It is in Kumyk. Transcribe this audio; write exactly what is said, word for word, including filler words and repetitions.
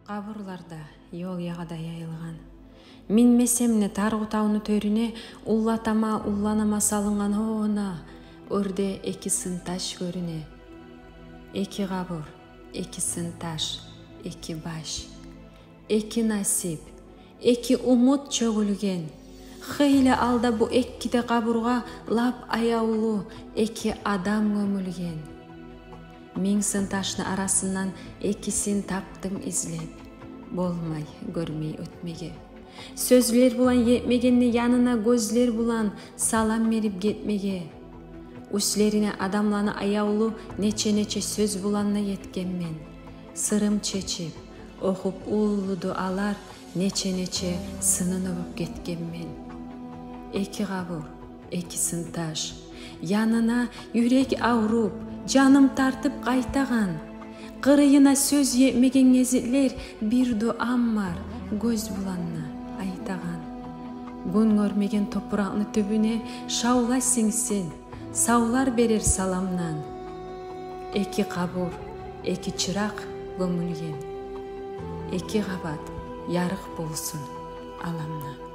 Къабурлар да ёл ягъада яйылгъан. Минмесем де Таргъу тавну тёрюне, уллатама, улланама салынгъан о она, оьрде эки сын таш гёрюне. Эки къабур, эки сын таш, эки баш, эки насип, эки умут чёгюлген. Хыйлы алда бу эки де къабургъа лап аявлу эки адам гёмюлген. Минг сын ташны арасындан экисин тапдым излеп, болмай гёрмей оьтмеге. Сёзлер булан етмегенни янына, гёзлер булан салам берип гетмеге. Уьстлерине адамланы аявлу нече-нече сёз булан да етгенмен. Сырым чечип, охуп уллу дуалар, нече-нече сынын оьбюп гетгенмен. Эки къабур, эки сын таш. Янына юрек авруп, жаным тартып къайтагъан. Къырыйына сёз етмеген гезиклер, бир дуам бар, гёз булан да айтагъан. Гюн гёрмеген топуракъны тюбюне шавла сингсин, савлар берер саламдан. Эки къабур, эки чыракъ гёмюлген. Эки къабат ярыкъ болсун аламдан.